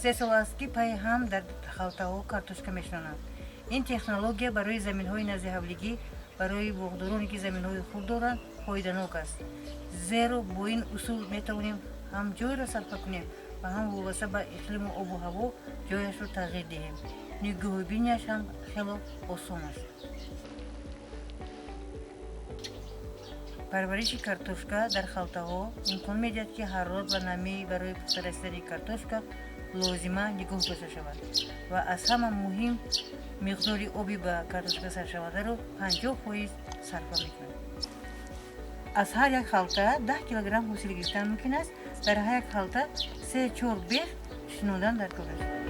3 сол аст, ки пайи ҳам дар халтаҳо картошка мешинонанд. Ин технология барои заминҳои наздиҳавлигӣ, барои боғдороне, ки заминҳои хурд доранд, фоиданок аст, зеро бо ин усул метавонем ҳам ҷойро сарфа кунем ва ҳам вобаста ба иқлиму обу ҳаво ҷояшро тағйир диҳем. Нигоҳубинияш ҳам хело осон аст. Парвариши картошка дар халтаҳо имкон медиҳад, ки ҳарорат ва намӣ барои пухта расидани картошка лозима нигоҳ дошта шавад ва аз ҳама муҳим, миқдори оби ба картошка саршавандаро 50% сарфа мекунад. Аз ҳар як халта 10 килограмм ҳосил гирифтан мумкин аст. Дар ҳар як халта се чор бех шинондан дар кор аст.